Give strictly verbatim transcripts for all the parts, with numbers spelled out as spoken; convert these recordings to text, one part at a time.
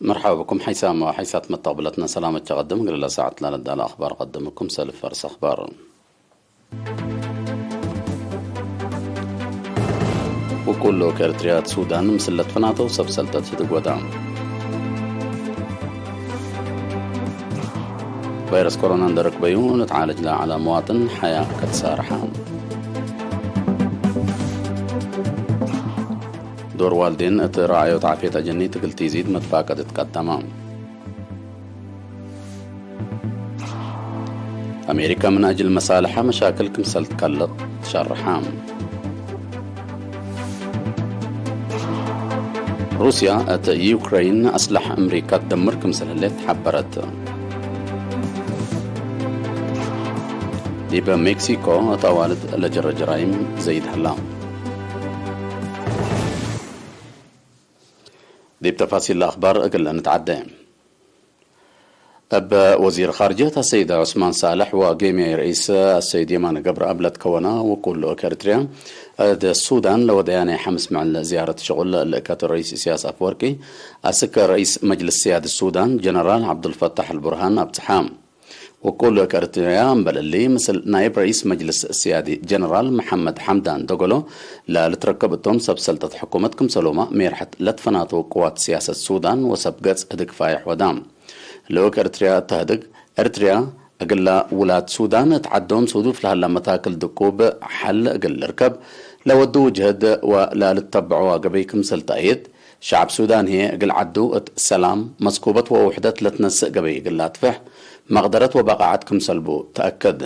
መርሐባ ብኩም ሐይሳም ወሐይሳት መተቅብለትነ ሰላመት ቸቀድም እግል ለሳዐት ለነዳለ አኽባር ቀድምኩም ሰልፍ ፈርስ አኽባር። ውቁል ልኡክ ኤርትርያ ሱዳን ምስል ለትፈናተው ሰብ ሰልጠት ህድግ ወዳ። ቫይረስ ኮሮና እንደ ረክበዩ ንትዓለጅ ለዐለ መዋጥን ሐያ ከትሳርሐ። ዶር ዋልዴን እት ረዓዮት ዓፍየት አጀኒት እግል ቲዚድ መትፋቀድ ትቀደመ። አሜሪከ ምን አጅል መሳልሐ መሻክል ክምሰል ትከልቅ ትሸርሐ። ሩስያ እት ዩክረይን አስለሐ አምሪካ ትደምር ክምሰል ህሌት ሐበረት። ዲብ ሜክሲኮ እት አዋልድ ለጀረ ጀራይም ዘይድ ሀላ። ዲብ ተፋሲል ለአኽባር እግል ንትዓደ። እብ ወዚር ኻርጅየት አሰይድ ዑስማን ሳልሕ ወጌምያይ ረኢስ አሰይድ የማነ ገብረአብ ለትከወነ ውቁል ልኡክ ኤርትርያ፣ እት ሱዳን ለወደያ ናይ ሐምስ መዕል ዝያረት ሽቁል ልእከት ረኢስ ኢሳያስ አፈወርቂ፣ አስክ ረኢስ መጅልስ ስያድ ሱዳን ጀነራል ዐብዱልፈታሕ አልቡርሃን አብጽሐ። ውቁል ልኡክ ኤርትርያ እምበል እሊ፣ ምስል ናይብ ረኢስ መጅልስ ስያዲ ጀነራል መሐመድ ሐምዳን ደጎሎ ለልትረከብ እቶም ሰብ ሰልጠት ሕኩመት ክምሰሎማ ሜርሐት ለትፈናተው ቅዋት ስያሰት ሱዳን ወሰብ ገጽ ህድግ ፋይሕ ወዳ። ልኡክ ኤርትርያ እተ ህድግ፣ ኤርትርያ እግላ ውላድ ሱዳን እት ዐዶም ሱዱፍ ለሀላ መታክል ድቁብ ሐል እግል ልርከብ ለወዱ ውጅህድ ወለልትተበዕዋ ገበይ ክምሰል ተአይድ፣ ሸዐብ ሱዳን ህዬ እግል ዐዱ እት ሰላም፣ መስኩበት ወውሕደት ለትነስእ ገበይ እግል ለአጥፍሕ መቅደረት ወበቃዐት ክምሰል ቡ ተአክድ።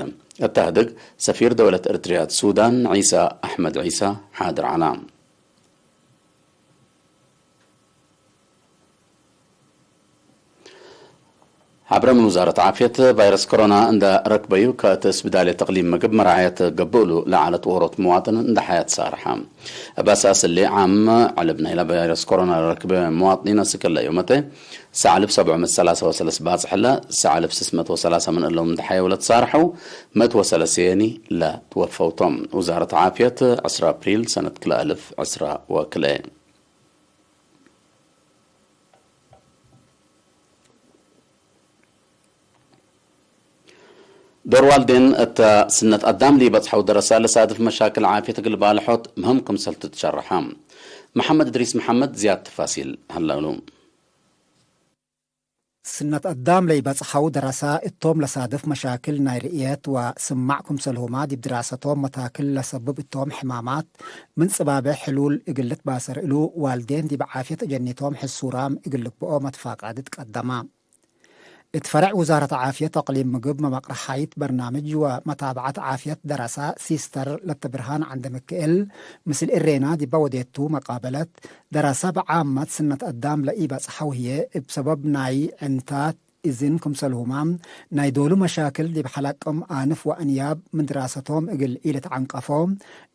እተ ህድግ ሰፊር ደውለት ኤርትርያ እት ሱዳን ዒሳ አሕመድ ዒሳ ሓድር ዐላ። ሐብረ ምን ውዛረት ዓፍየት፣ ቫይረስ ኮሮና እንደ ረክበዩ ከእት ስብዳልየት እቅሊም ምግብ መራዕየት ገብእ እሉ ለዐለት ዎሮት መዋጥን እንደ ሐያት ሳርሐ። እብ አሳስ እሊ ዓም ዕልብ ናይለ ቫይረስ ኮሮና ለረክበ መዋጥኒን አስክ እለ ዮመተ ሰዕ አልፍ ሰብዕ ምእት ሰላሳ ወሰለስ ባጽሕ እለ፣ ሰዕ አልፍ ስስ ምእት ወሰላሳ ምን እሎም እንደ ሐየው ለትሳርሐው፣ ምእት ወሰለስየኒ ለትወፈው ቶም። ውዛረት ዓፍየት፣ ዕስራ አፕሪል ሰነት ክልኤ አልፍ ዕስራ ወክልኤ። ዶር ዋልዴን እተ ስነት አዳም ለኢበጽሐው ደረሰ ለሳድፍ መሻክል ዓፍየት እግል ባልሖት ምህም ክምሰል ትትሸረሐ። መሐመድ እድሪስ መሐመድ ዝያድ ተፋሲል ሀለ እሉ። ስነት አዳም ለኢበጽሐው ደረሰ እቶም ለሳድፍ መሻክል ናይ ርእየት ወስማዕ ክምሰልሁመ ዲብ ድራሰቶም መታክል ለሰብብ እቶም ሕማማት ምን ጽባቤሕ ሕሉል እግል ልትባሰር እሉ ዋልዴን ዲብ ዓፍየት አጀኒቶም ሕሱራም እግል ልግብኦ መትፋቃድት ቀደመ። እት ፈረዕ ውዛረት ዓፍየት አቅሊም ምግብ መመቅረሓይት በርናምጅ ወመታብዐት ዓፍየት ደረሰ ሲስተር ለተብርሃን ዐንደምክኤል ምስል እሬና ዲበ ወዴቱ መቃበለት፣ ደረሰ ብዓመት ስነት አዳም ለኢበጽሐው ህዬ እብ ሰበብ ናይ ዕንታት እዝን ክምሰልሁመ፣ ናይ ዶሉ መሻክል ዲብ ሐለቅም አንፍ ወአንያብ ምን ድራሰቶም እግል ኢልትዐንቀፎ፣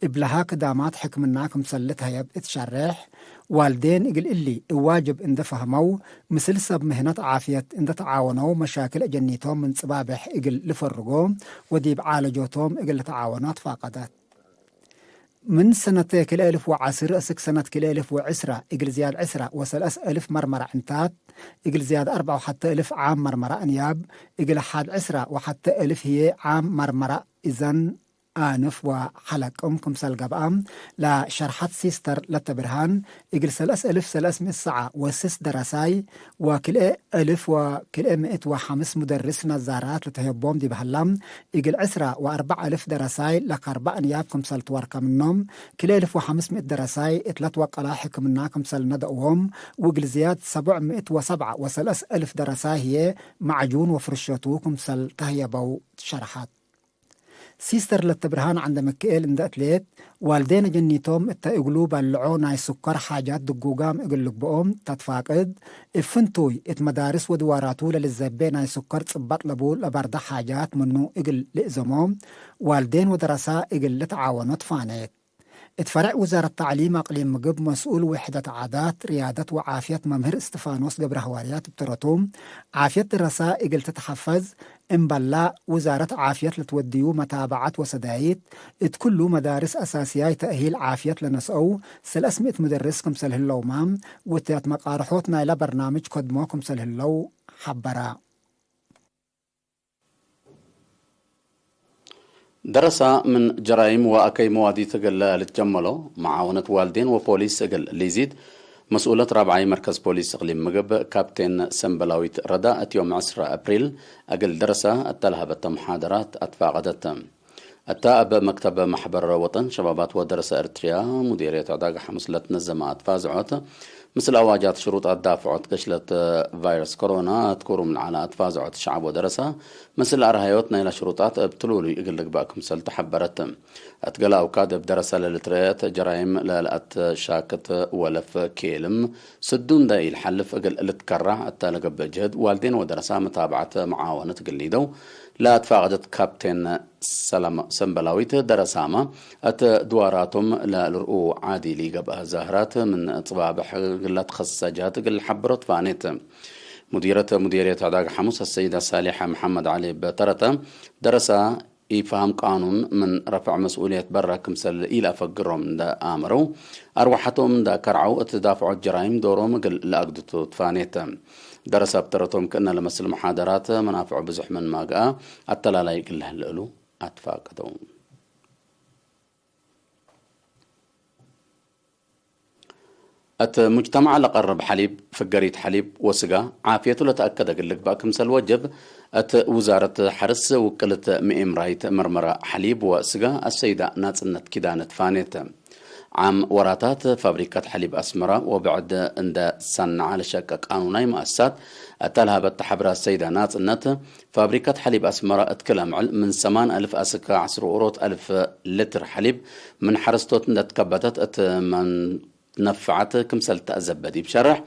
እብ ለሀ ክዳማት ሕክምና ክምሰል ልትሀየብ እት ሸሬሕ፣ ዋልዴን እግል እሊ እብ ዋጅብ እንደ ፈህመው፣ ምስል ሰብ ምህነት ዓፍየት እንደ ተዓወነው መሻክል አጀኒቶም ምን ጽባቤሕ እግል ልፈርጎ ወዲብ ዓለጆቶም እግል ልትዓወኖ ትፋቀደት። ምን ሰነት ክልኤ እልፍ ወዐስር እስክ ሰነት ክልኤ እልፍ ወዕስራ እግል ዝያድ ዕስራ ወሰለስ እልፍ መርመራ ዕንታት፣ እግል ዝያድ አርበዕ ወሐተ እልፍ ዓም መርመራ አንያብ፣ እግል ሐድ ዕስራ ወሐተ እልፍ ህዬ ዓም መርመራ እዘን፣ አንፍ ወሐለቅም ክምሰል ገብአ ለሸርሐት ሲስተር ለተብርሃን፣ እግል ሰለስ እልፍ ሰለስ ምእት ሰዓ ወስስ ደረሳይ ወክልኤ እልፍ ወክልኤ ምእት ወሐምስ ሙደርስ ነዛራት ለተህየቦም ዲብ ሀላ፣ እግል ዕስራ ወአርበዕ እልፍ ደረሳይ ለከርበ አንያብ ክምሰል ትወርከ ምኖም፣ ክልኤ እልፍ ወሐምስ ምእት ደረሳይ እት ለትወቀላ ሕክምና ክምሰል ነደእዎም፣ ወእግል ዝያድ ሰቡዕ ምእት ወሰብዓ ወሰለስ እልፍ ደረሳይ ህዬ መዕጁን ወፍርሸቱ ክምሰል ተህየበው ትሸርሐት። ሲስተር ለተብርሃን ዐንደምክኤል እንደ እትሌት፣ ዋልዴን አጀኒቶም እተ እግሉ በልዖ ናይ ሱከር ሓጃት ድጉጋም እግል ልግብኦም ተትፋቅድ፣ እብ ፍንቱይ እት መዳርስ ወድዋራቱ ለልዘቤ ናይ ሱከር ጽበጥ ለቡ ለበርደ ሓጃት ምኑ እግል ልእዘሞ፣ ዋልዴን ወደረሳ እግል ልትዓወኖ ትፋኔት። እት ፈረዕ ውዛረት ተዕሊም አቅሊም ምግብ መስኡል ውሕደት ዓዳት፣ ርያደት ወዓፍየት መምህር እስቲፋኖስ ገብረሐዋርያት እብ ተረቱ፣ ዓፍየት ደረሳ እግል ትትሐፈዝ፣ እምበላ፣ ውዛረት ዓፍየት ለትወድዩ መታበዐት ወሰዳይት፣ እት ኩሉ መዳርስ አሳስያይ ተእሂል ዓፍየት ለነስአው ሰለስ ምእት ምደርስ ክምሰል ህለውመ፣ ወትያት መቃርሖት ናይለ በርናምጅ ከድሞ ክምሰል ህለው ሐበረ። ደረሳ ምን ጀራይም ወአከይ መዋዲት እግል ልትጀመሎ፣ መዓወነት ዋልዴን ወፖሊስ እግል ሊዚድ፣ መስኡለት ራብዓይ መርከዝ ፖሊስ እቅሊም ምግብ ካፕቴን ሰምበላዊት ረዳ፣ እት ዮም ዕስራ አፕሪል እግል ደረሳ እተ ለሀበተ መሓደራት አትፋቀደት። እተ እብ መክተብ መሕበር ወጠን ሸባባት ወደረሰ ኤርትርያ ሙዴርየት ዕዳግ ሐሙስ ለትነዘመ አትፋዝዖት፣ ምስል አዋጃት ሽሩጣት ዳፍዖት ገሽለት ቫይረስ ኮሮና፣ እት ኩሩም ለዐለ አትፋዝዖት ሸዐብ ወደረሰ፣ ምስል አርሃዮት ናይለ ሽሩጣት እብ ትሉሉይ እግል ልግባእ ክምሰል ተሐበረት። እት ገሌ አውካድ እብ ደረሰ ለልትረኤት ጀራይም ለለአትሻክት ወለፍ ኬልም ስዱ እንደ ኢልሐልፍ እግል ልትከራዕ እተ ለገብእ ጅህድ፣ ዋልዴን ወደረሰ መታብዐት መዓወነት እግል ሊደው ለአትፋቀደት ካፕቴን ሰላም ሰምበላዊት ደረሳመ፣ እት ድዋራቶም ለልርኡ ዓዲ ሊገብአ ዛህራት ምን ጽባብሕ እግል ለትኸሰሰ ጀህት እግል ሐብሮ ትፋኔት። ሙዲረት ሙዴርየት ዕዳግ ሐሙስ አሰይደ ሳሊሐ መሐመድ ዐሊ እብ ተረተ፣ ደረሳ ኢፋም ቃኑን ምን ረፍዕ መስኡልየት በረ ክምሰል ኢለአፈግሮም እንደ አመረው፣ አርወሐቶም እንደ ከርዐው እት ዳፍዖት ጀራይም ዶሮም እግል ለአግድቱ ትፋኔት። ደረሰ እብ ተረቶም ክእነ ለመስል መሓደራት መናፍዑ ብዙሕ ምን ማግአ አተላላይ እግል ለህለ እሉ አትፋቀደው። እት ሙጅተማዕ ለቀርብ ሐሊብ፣ ፍገሪት ሐሊብ ወስጋ ዓፍየቱ ለተአከደ እግል ልግባእ ክምሰል ወጅብ፣ እት ውዛረት ሐርስ ውቅልት ምኤም ራይት መርመረ ሐሊብ ወስጋ አሰይዳ ናጽነት ኪዳነ ትፋኔት። ዓም ወራታት ፋብሪካት ሐሊብ አስመረ ወብዕድ እንደ ሰንዐ ለሸቀ ቃኑናይ መአሳት እተ ለሀበት ተሐብረ አሰይዳ ናጽነት፣ ፋብሪካት ሐሊብ አስመረ እት ክል አምዕል ምን ሰማን አልፍ አስክ ዐስር ወእሮት አልፍ ልትር ሐሊብ ምን ሐረስቶት እንደ ትከበተት እት መትነፍዐት ክምሰል ተአዘበ ዲብ ሸርሕ፣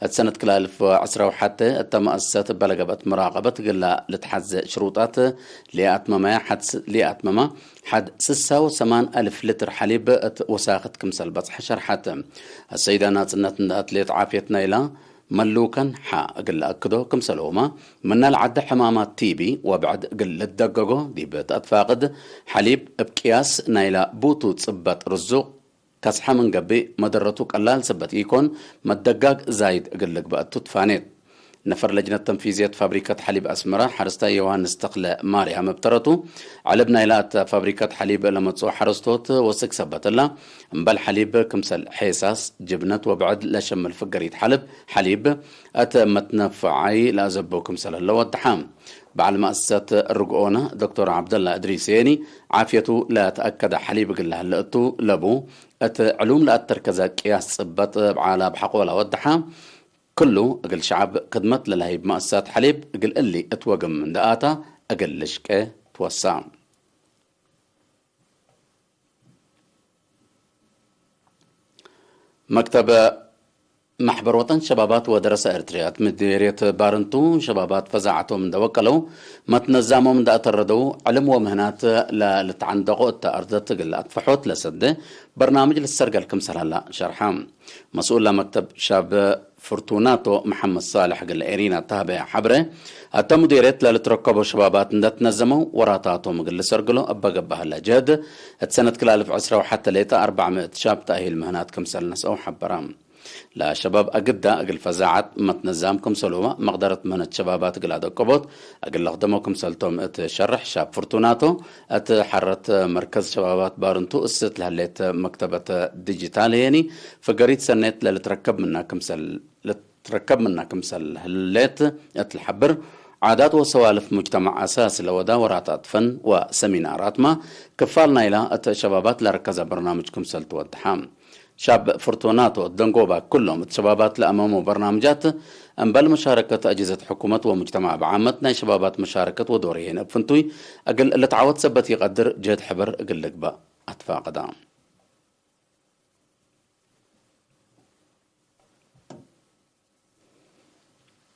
እት ሰነት ክልኤ አልፍ ወዐስራ ወሐቴ እተ መአሰሰት እበ ለገብአት መራቀበት እግላ ልትሐዜ ሽሩጣት ለኢአትመመየ ሐድ ስ-፣ ለኢአትመመ ሐድ ስሳ ወሰማን አልፍ ልትር ሐሊብ እት ወሳክት ክምሰል በጽሐ ሸርሐት። አሰይዳ ናጽነት እንደ አትሌት ዓፍየት ናይላ መሉከን ሐ እግል ለአክዶ ክምሰልሁመ፣ ምነ ለዐደ ሕማማት ቲቢ ወብዕድ እግል ልትደገጎ ዲብ ተአትፋቅድ፣ ሐሊብ እብ ቅያስ ናይለ ቡቱ ጽበጥ ርዙቅ ከስሐ ምን ገብእ፣ መደረቱ ቀላል ሰበት ኢኮን፣ መደጋግ ዛይድ እግል ልግበእ ቱ ትፋኔት። ነፈር ለጅነት ተንፊዝየት ፋብሪከት ሐሊብ አስመረ፣ ሐረስታይ ዮሃንስ ተክለ ማርያም እብ ተረቱ፣ ዐለብ ናይላ እተ ፋብሪከት ሐሊብ ለመጽኦ ሐረስቶት ወስክ ሰበት እላ፣ እምበል ሐሊብ ክምሰል ሔሳስ፣ ጅብነት ወብዕድ ለሸምል ፍገሪት ሐልብ፣ ሐሊብ፣ እት መትነፈዓይ ለአዘበው ክምሰል ህለ ወደሐ። በዐል መአሰሰት ርግኦነ ዶክተር ዐብደላ እድሪስ የኒ፣ ዓፍየቱ ለተአከደ ሐሊብ እግል ለህለ እቱ ለቡ፣ እት ዕሉም ለአተርከዘ ቅያስ ጽበጥ እብ ዓላ እብ ሐቆ ለወደሐ። ክሉ እግል ሸዐብ ክድመት ለለሀይብ መአሰሳት ሐሊብ እግል እሊ እት ወግም እንደ አታ እግል ልሽቄ ትወሳ። መክተብ መሕበር ወጠን ሸባባት ወደረሰ ኤርትርያት ምዴርየት ባርንቱ ሸባባት ፈዛዐቶም እንደ ወቀለው፣ መትነዛሞም እንደ አተረደው፣ ዕልም ወምህናት ለልትዓንደቆ እተ አርደት እግል አትፈሖት ለሰደ በርናምጅ ልትሰርገል ክምሰል ሀላ ሸርሐ። መስኡል ለመክተብ ሻብ ፍርቱናቶ መሐመድ ሳልሕ እግል ኤሪና ተህበ ሐብረ፣ አተ ሙዴርየት ለልትረከቦ ሸባባት እንደ ትነዘመው ወራታቶም እግል ልሰርግሎ እበ ገብአ ህለ ጀህድ፣ እት ሰነት ክልኤ አልፍ ዕስራ ወሐቴ ሌጠ አርበዕ ምእት ሻብ ተእሂል ምህናት ክምሰል ነስአው ሐበረ። ለሸባብ አግዳ እግል ፈዛዐት መትነዛም ክምሰልሁመ መቅደረት ምህነት ሸባባት እግል አደቀቦት እግል ለክደሞ ክምሰልቶም እት ሸርሕ ሻብ ፍርቱናቶ፣ እት ሐረት መርከዝ ሸባባት ባርንቱ እስት ለህሌት መክተበት ዲጂታል ህየኒ፣ ፍገሪት ሰኔት ለልትረከብ ምና ክምሰል፣ ልትረከብ ምና ክምሰል ህሌት እት ለሐብር፣ ዓዳት ወሰዋልፍ ሙጅተማዕ አሳሲ ለወዳ ወራታት ፈን ወሰሚናራትመ ክፋል ናይላ እት ሸባባት ለረከዘ በርናምጅ ክምሰል ትወድሐ። ሻብ ፍርቱናቶ እት ደንጎባ፣ ክሎም እት ሸባባት ለአመሞ በርናምጃት፣ እምበል መሻረከት አጅህዘት ሕኩመት ወሙጅተማዕ ብዓመት፣ ናይ ሸባባት መሻረከት ወዶርየን እብ ፍንቱይ እግል ልትዓወት ሰበት ኢቀድር፣ ጀህድ ሕበር እግል ልግበእ አትፋቀዳ።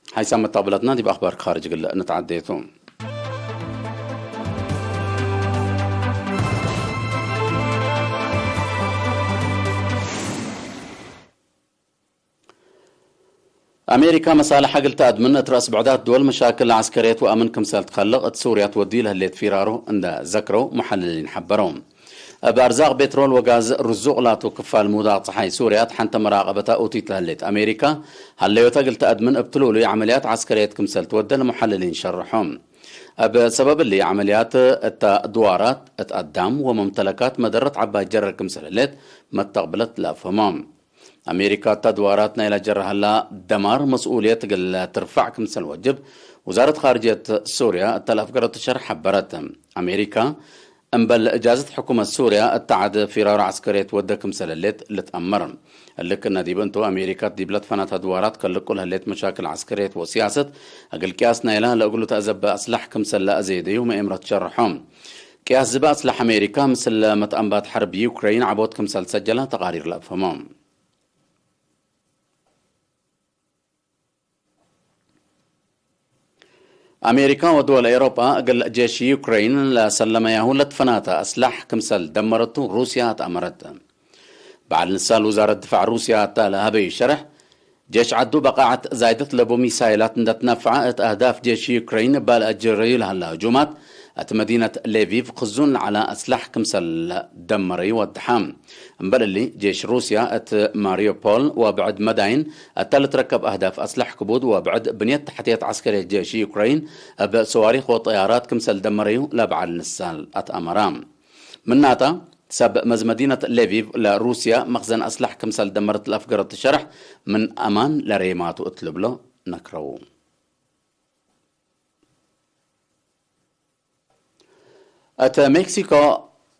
ሐይሳም መታብለትና ዲብ አኽባር ካርጅ እግል ንትዓዴ ቱ። አሜሪካ መሳልሐ እግል ተአድምን እት ረአስ ብዕዳት ድወል መሻክል ዐስከርየት ወአምን ክምሰል ትከልቅ እት ሱርያ ትወድዩ ለህሌት ፊራሮ እንደ ዘክረው ሙሐልሊን ሐበረው። እብ አርዛቅ ቤትሮል ወጋዝ ርዙቅ ላቱ ክፋል ምውዳቅ ጸሓይ ሱርያ እት ሐንተ መራቀበታ ኡቲት ለህሌት አሜሪካ፣ ሀለዮተ እግል ተአድምን እብ ትሉሉይ ዐመልያት ዐስከርየት ክምሰል ትወደ ለሙሐልሊን ሸርሖም። እብ ሰበብ እሊ ዐመልያት እተ ድዋራት እት አዳም ወመምተለካት መደረት ዐባይ ጀረር ክምሰል ህሌት መተቅብለት ለአፍህሞም። አሜሪካ እተ ድዋራት ናይላ ጀረ ሀላ ደማር መስኡልየት እግል ትርፈዕ ክምሰል ወጅብ፣ ውዛረት ካርጅየት ሱርያ እተ ለአፍገረቱ ሸርሕ ሐበረት። አሜሪካ እምበል እጃዘት ሕኩመት ሱርያ እተ ዐድ ፊራሮ ዐስከርየት ወደ ክምሰል ህሌት ልትአመር። እሊ ክእነ ዲብ እንቱ፣ አሜሪካ ዲብ ለትፈናተ ድዋራት ከልቁ ለህሌት መሻክል ዐስከርየት ወሲያሰት፣ እግል ቅያስ ናይላ ለእግሉ ተአዘበ አስላሕ ክምሰል ለአዘይደዩ መኤምረት ሸርሖም። ቅያስ ዝበ አስላሕ አሜሪካ ምስል መትአንባት ሐርብ ዩክረይን ዐቦት ክምሰል ሰጀላ ተቃሪር ለአፍህሞ። አሜሪካ ወድወል ኤውሮጳ እግል ጄሽ ዩክረይን ለሰለመያሁ ለትፈናተ አስላሕ ክምሰል ደመረቱ ሩስያ አትአመረት። በዐል ንሳል ውዛረት ድፋዕ ሩስያ እተ ለሀበዩ ሸርሕ፣ ጄሽ ዐዱ በቃዐት ዛይደት ለቡ ሚሳይላት እንደ ትነፍዐ፣ እት አህዳፍ ጄሽ ዩክረይን እባ ለአጅረዩ ለሀላ ህጁማት፣ እት መዲነት ሌቪቭ ክዙን ለዐለ አስላሕ ክምሰል ደመረዩ ወደሐ። እምበል እሊ፣ ጄሽ ሩስያ እት ማሪዮፖል ወብዕድ መዳይን እተ ልትረከብ አህዳፍ አስላሕ ክቡድ ወብዕድ ብንየት ተሕትየት ዐስከርየት ጄሽ ዩክረይን እብ ሰዋሪክ ወጠያራት ክምሰል ደመረዩ ለበዐል ንሳል አትአመራ። ምናተ፣ ሰብ መዝ መዲነት ሌቪቭ ለሩስያ መክዘን አስላሕ ክምሰል ደመረት ለአፍገረቱ ሸርሕ፣ ምን አማን ለሬማቱ እት ልብሎ ነክረው። እት ሜክሲኮ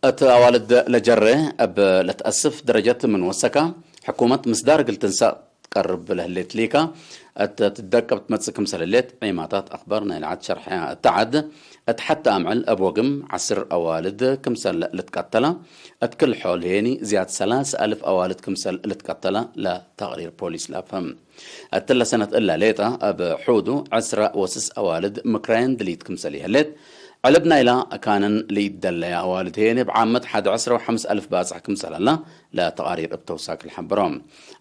እት አዋልድ ለጀሬ እብ ለትአስፍ ደረጀት ምን ወሰከ፣ ሕኩመት ምስዳር እግል ትንሰእ ትቀርብ ለህሌት ሊካ እት ትደቀብ ትመጽእ ክምሰል ህሌት ዔማታት አክባር ናይለ ዐድ ሸርሐ። እተ ዐድ እት ሐቲ አምዕል እብ ወግም ዐስር አዋልድ ክምሰል ልትቀተለ፣ እት ክል ሖል ሄኒ ዝያድ ሰላስ አልፍ አዋልድ ክምሰል ልትቀተለ ለተቅሪር ፖሊስ ለአፍህም። እትለ ሰነት እለ ሌጠ እብ ሑዱ ዕስረ ወስስ አዋልድ ምክራየን ድሊት ክምሰል ይህሌት። ዕልብ ናይላ ካንን ለኢደለየ አዋልድ ሄኒ እብ ዓመት ሐድ ዕስረ ወሐምስ አልፍ ባጽሕ ክምሰል ዐለ። ለተቃሪር እብ ተውሳክ ለሐብሮ።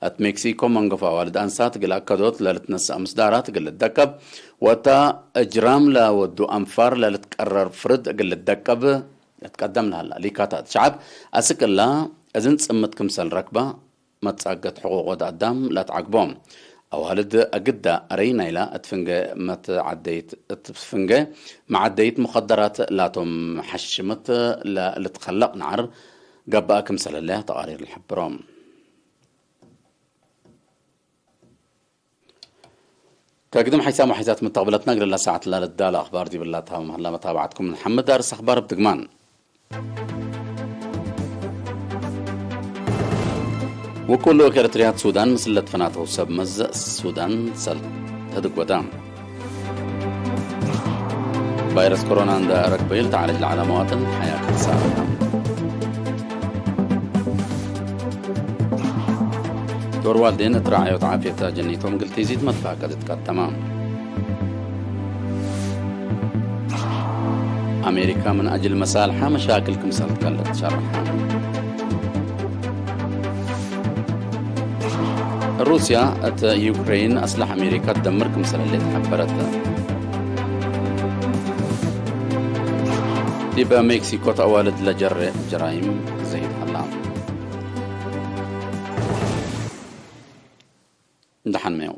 እት ሜክሲኮ መንገፎ አዋልድ አንሳት እግል አከዶት ለልትነሰእ ምስዳራት እግል ልትደቀብ፣ ወእተ እጅራም ለወዱ አንፋር ለልትቀረር ፍርድ እግል ልትደቀብ ልትቀደም ለሀላ ሊካታት ሸዐብ፣ አስክ እላ እዝን ጽምት ክምሰል ረክበ መትጻገት ሕቁቅ ወድ አዳም ለአትዓግቦ። አዋልድ አግዳ አረይ ናይላ እት ፍንጌ መትዓደይት፣ እት ፍንጌ መዓደይት ሙከደራት ላቶም ሐሽምት ለልትከለቅ ነዐር ገብአ ክምሰል ህለ ተቃሪር ለሐብሮ። ከግድም ሓይሳም ወሓይሳት መተቅብለትና እግል ለሳዕት ላልዳለ አኽባር ዲብላ ተሃመ ምህላ መታብዓትኩም ንሐምድ። አርስ አኽባር እብ ድግማን። ውኩሉ እክ ኤረትርያት ሱዳን ምስል ለትፈናተው ሰብ መዝ ሱዳን ሰልፍ ህድግ ወዳ። ቫይረስ ኮሮና እንደ ረክበዩ ለተዓለጅ ለዐለ መዋጥን ሐያ ከሳረታ። ዶር ዋልዴን እት ረዓዮት ዓፍየት ጀኒቶም እግል ቲዚት መትፋቀድ እትቀደመ። አሜሪካ ምን አጅል መሳልሐ መሻክል ክምሰል ትከልቅ ትሸርሐ። ሩስያ እት ዩክሬን አስላሕ አሜሪካ ትደምር ክምሰል ህሌት ሐበረት። ዲበ ሜክሲኮ ተአዋልድ ለጀሬ ጀራይም ዘይድ ሀላ። ደሐንመዮ።